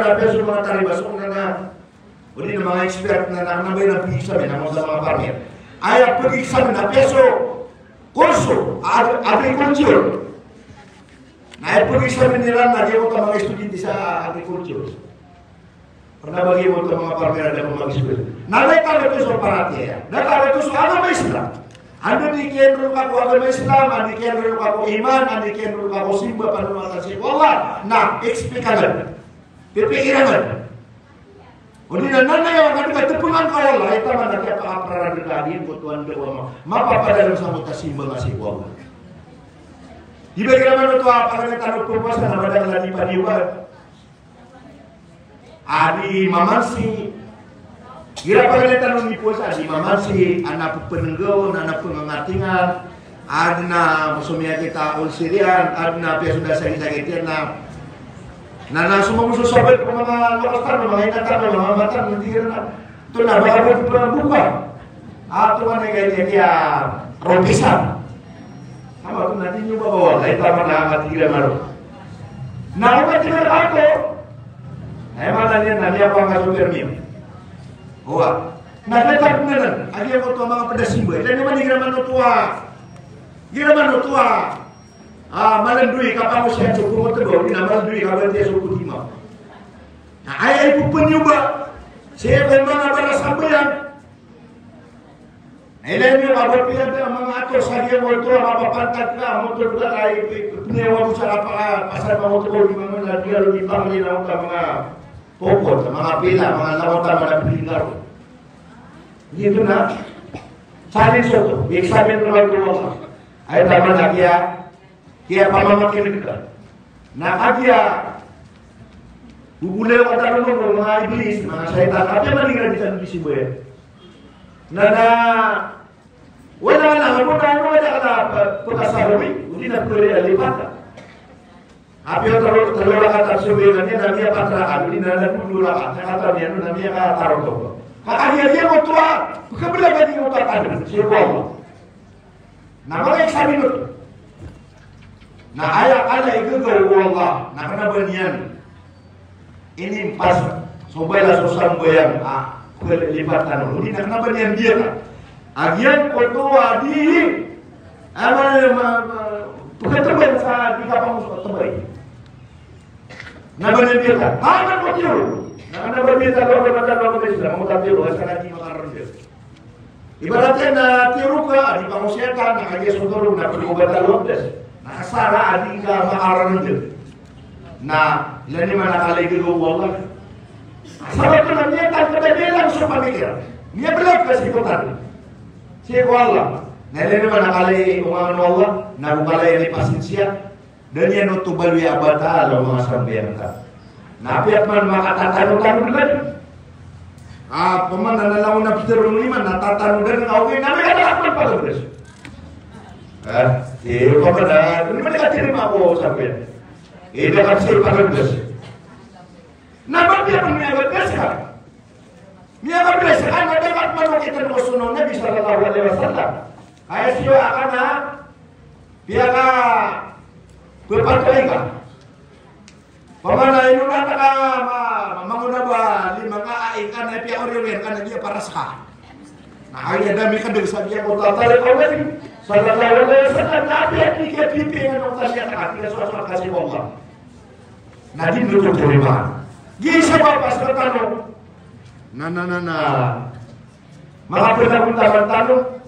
na piya so manga tariba so na na, o di na manga expert na, na, na ba iran pag-examine, na manga, sa manga farmer. Aya pag-examine na piya so kurso, ag-, agriculture. Na aya pag-examine iran na giyangkoto a manga estudyante sa agriculture. Pernah ba giyangkoto a manga farmer a da pman mag-school. Na da tano oto so paratiyaya. Da tano oto so agama Islam. Anda di kiyanrolok ko agama Islam, anda di kiyanrolok ko iman, anda di kiyanrolok ko simba, panonotol sii ko Allah. Na, expect ka. Pipikiran. O di na, na, na, aya ka di ka tepengan ko Allah, aya taman a kiyapakaprarad ka a giyangkoto a anda ko ma-, mapapadalem sangkoto a simba nga sii ko Allah. Di ba igira man oto a paganay tano pphowasa na madakl a di padiyoba. A di mamansi. Igira paganay tano di powasa, a di mamansi, adn a ppenenggaw, adn a pngangatingan, adn a somiyakit a ulcer iyan, adn a piya so da sakit-sakit iyan na, na, na so manga sosabaad ko manga loks tano, manga ina tano, manga ama tano, na tig iran a, oto na ba ka bo pmbuka. Oto man i kaya, kaya ropisan. Sama oto na di niyo ba, wallahi, taman a katig iran a ro. Na o katig iran a ro. Na aya maana niyan na miyakowa ngka so permi. Owa. Na kaya taman a giyangkoto a manga pd a simba. Ilay niyo man igira man oto a, igira man oto a, ah, malandoy ka pangosiyat so pmotbaw, di na malandoy ka batiya so ptimaw. Na aya ipphowasa niyo ba sii ko manga barasambayang. Na ilay niyo a ba piya da manga ator sa giyangkoto a mapapantag ka, motol ka, ay, pniyawa mo sa kapaka, pasal manga otol ko di manga na di aro di pangli na oto a manga popot, manga pila, manga lawan ta manga pili ngaro. Giyoto na. Salin so oto, examine ko Allah. Aya taman a kiya Kiyapamamakineg ka. Na kagiya bobolayo ka tano o manga iblis, manga shaytan, apiya man igira di tano di simbayan. Na, na, wala, wala, wala, wala, wala, wala, pekasarowi, o di na pekalipat ka. Apiya telo, telo rakat a simbayan iyan, na miyapat rakat, o di na, na dowa rakat, na katawan iyan, na miyakatarotop. Ka kagiya, giya ko oto a, pekabelagan iyan oto a tano, sii ko Allah. Na mala i examine oto. Na aya kala i gagaw o Allah, na kena ba niyan inimpas so bala so sambayang a pekalipat tano. Odi na kena ba niyan biyata a giyangkoto a di, a, ma, ma, ma, pekatebay sa di kapangosok tebay. Na ba niyan biyata? Taman ko tiyo. Na kena ba biyata lo, kena ba lo, kena ba Islam, mangota tiyo, asal a di makarendel. Ibarat iyan na tiyo ka, a di pangosiyatan, na kagiya so toro, na pd o batal o abdas. Na asar a di ka makarendel. Na, ilay niyo man a kala i gagaw o Allah. Asar a to na miyatangked a di lang so pamikiran. Miyabelag ka sii ko tano. Sii ko Allah. Na ilay niyo man a kala i, o Allah, na o kala i pasensiya. Da niyan oto baloy a batal o manga sambayang ta. Na apiya pman makatatano-tano dn. A, pman na langon a pitero iman, na tatano dn, na okay, na miyakatatapan pagabdas. A, di, pman na, di man katirima ko sambayang. Ida ka sii pagabdas. Na ba piya pman miyababdas ka? Miyababdas ka, na dapat man oto i tano o sunnah o Nabi sallallahu alaihi wasallam. Aya siyo a kena, piyakapepatoy ka. Pamana ino na ka ma, ma, mangona ba lima ka ai ka na piyaoriori ka na giya paras ka. Na aya dami ka dn sa giya ko tatari ko Nabi sallallahu alaihi wasallam na piya, piya, piya, piya, na oto a niyan ka, piya so, so, ka sii ko Allah. Na di oto tarimaan. Giya sabap a sa tano. Na, na, na, na. Makapenagontaman tano.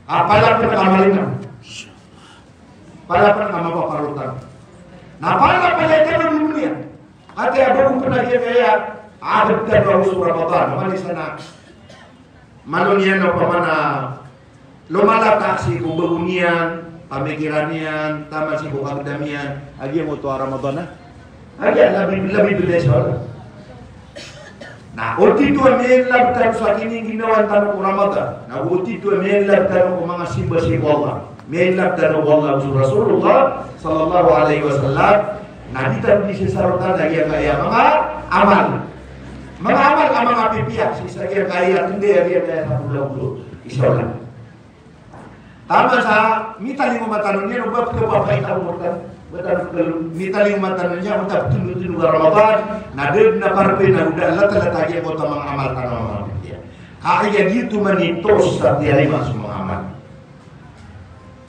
Apala pn a kamalina. Pala pn a mapaparotang. Na pala pala tano di dunya. Ati a ba ko pn a giyangkaya a adn tano a oso Ramadan. Mani sana. Malo niyan o pamana lomalata sii ko bago niyan, pamikiran iyan, taman sii ko kagdam iyan, a giyangkoto a Ramadan a. A giya labi, labi bida sa Allah. Na o tito a miyailab tano sa kiniginawan tano ko Ramadan. Na o tito a miyailab tano ko manga simba sii ko Allah. Miyailab tano ko Allah, so Rasulullah sallallahu alaihi wasallam. Na di tano di sasarotan a giyangkaya manga amal. Manga amal a manga pipiya, sii sa giyangkaya tnday a giyangkaya sapolo a golo. Isa ola. Taman sa mitalingoma tano niyan o ba pkhapapaita o mortan. Ba tano pkhapapaita, mitalingoma tano niyan o ba ptondotondog a Ramadan, na da dn a parpay na o da latlat a giyangkoto a manga amal tano a manga pipiya. Ka aya giyoto man i toos sa tiyalima so manga amal.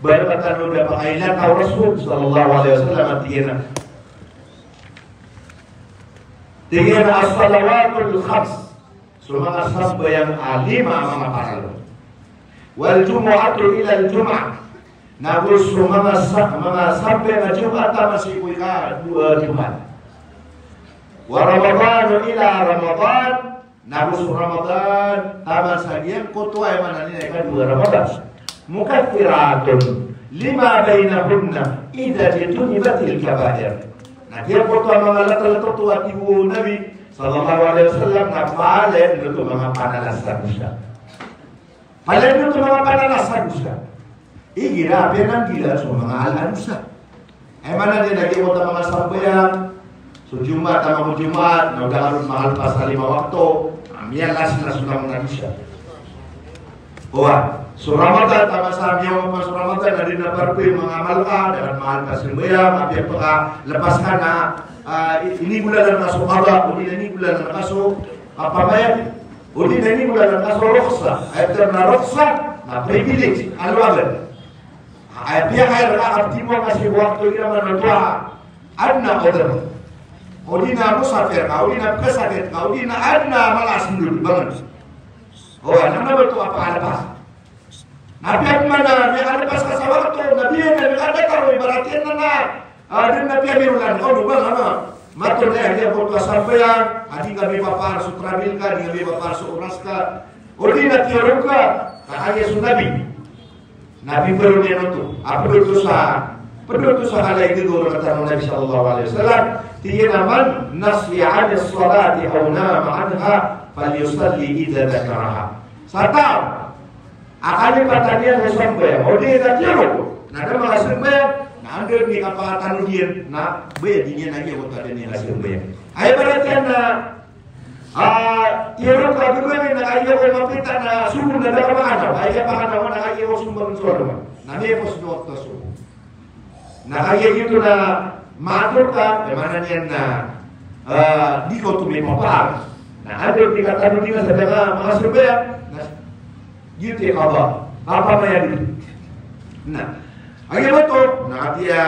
Ba tano da pakailata o Rasul sallallahu alaihi wasallam a tig iyan a, tig iyan a as-salawatul khams. So manga sambayang a lima a manga paralo. Wal jumu'atu ilal jumu'ah. Nago so manga sa-, manga sambayang a Jumat taman sii ko ikadowa a Jumat. Wa Ramadanu ila Ramadan. Nago so Ramadan taman sa giyangkoto a, aya maana niyan, ikadowa a Ramadan. Mukaffiratun lima bainahunna idza jtunibatil kabair. Na giyangkoto a manga latlat oto a tig o Nabi sallallahu alaihi wasallam na palaya oto manga panala sa dosa. Palaya oto manga panala sa dosa. Igira a piyananggilaan so manga ala a dosa. Aya maana niyan na giyangkoto a manga sambayang so Jumat, taman ko Jumat, na o da ka ron makalpas a lima wakto, a miyalas na so langon a dosa. Oway, so Ramadan, taman sa miyaoma so Ramadan, na da dn a parpay o manga amal ka, da ka ron makalpas a sambayang, apiya pkhalpas ka na, ah, i-, inigolalan ka so qada, odi na inigolalan ka so, ah, kapamayad, odi na inigolalan ka so rukhsa. Aya pitharo a rukhsa na privilege, alowagan. Aya piyakay rka a kaptimo ka sii ko wakto igira man oto a adn a udhr. Odi na musafir ka, odi na pkhasakit ka, odi na adn a mala a sndod, bangan. O, adn a ba oto a pakalpas. Na apiya pman a miyakalpas ka sa wakto, na biyan a miyakadatar o ibarat iyan na, na, ah, adn a piyamirolan ka, o, bangan, a. Mathay a giyangkoto a sambayang a di ngka mipapaar so travel ka, di ngka mipapaar so oras ka. Odi na tiyorog ka, ka aya so Nabi. Na pitharo niyan oto a pd oto sa, pd oto sa kala i gagaw rktano o Nabi sallallahu alaihi wasallam, tig iyan a man nasiya anis salati aw nama anha falyusalli idza dzakaraha. Sa taw a kalipatan iyan ko sambayang, odi na tiyorog, na da makasambayang, na anda dn i kapakatanod iyan, na bayad iyan a giyangkoto a da niyan kasambayang. Aya ibarat iyan na Ah, tiyorog ka gagawii na kagiya ko mapita na sobo na da ka makanaw. Kagiya pakanaw na kagiya ko sombang so alongan. Na miyapos na wakto a sobo. Na kagiya giyoto na maator ka, aya maana niyan na, ah, di ka oto mipapaar. Na anda di katanodi nga sa da ka makasambayang. Na giyoto i qada. Kapamayadi. Na kagiya ba oto, na kagiya,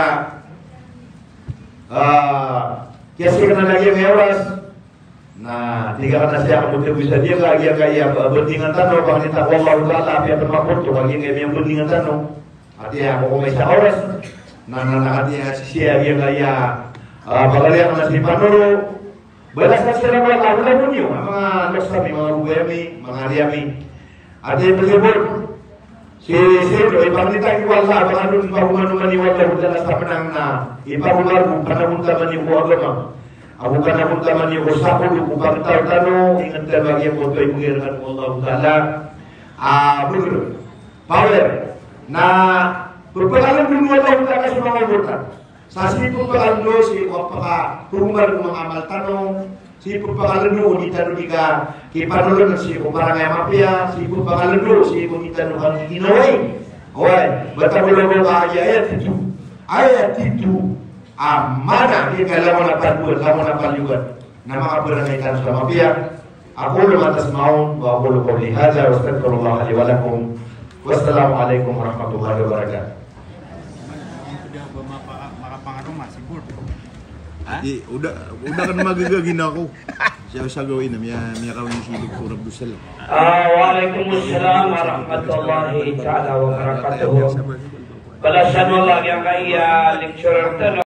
ah, kiyasik na lagi a oras. Na tig akn a siya ko tebisa diya ka, giya ka iya bandingan tano, pangni ta ko Allahu Ta'ala, apiya pn makoto, ka giya ka iya bandingan tano. Ati ako ko may isa oras. Na, na, na, ati a sisiya, giya ka iya, ah, pagari akn a si Panoro. Balasan siran o Allah, wala mo niyo. Manga loks ami, manga gogay ami, manga ari ami. Ati a pagibor. Si, si, ipangni ta ko Allah, ba kano di pagomanoman i Allah, dala sa pnang na, ipagomar ko, panagontaman iyo ko agama. Ago panagontaman iyo ko sakodo ko pagtaw tano, ingd tano a giyangkoto a ibgay rkano o Allahu Ta'ala a bgr, power, na pphakalondo o Allahu Ta'ala so manga omor tano. Sa sii pphakalondo sii ko paka-, pagomar ko manga amal tano, sii pphakalondo o di tano di ka kipanolon sii ko parangay a mapiya, sii pphakalondo sii ko di tano kanggiginawai. Oway, bata ko lobo ka aya, aya tito. Aya tito. A maana, di ka langon a palboan, langon a palyogan. Na makaparangay tano sa mapiya. Aqulu ma tasma'un wa aqulu qawli hadha wa astaghfirullaha li wa lakum. Wassalamu alaikum warahmatullahi wabarakatuh. Di, oda, oda kano magaga gina ko. Siya sa gawin na, miya, miyakawin si Doktor Abdussalam. Ah, wa alaikumussalam warahmatullahi ta'ala wabarakatuh. Balasan o Allah giyangkaya lecturer tano.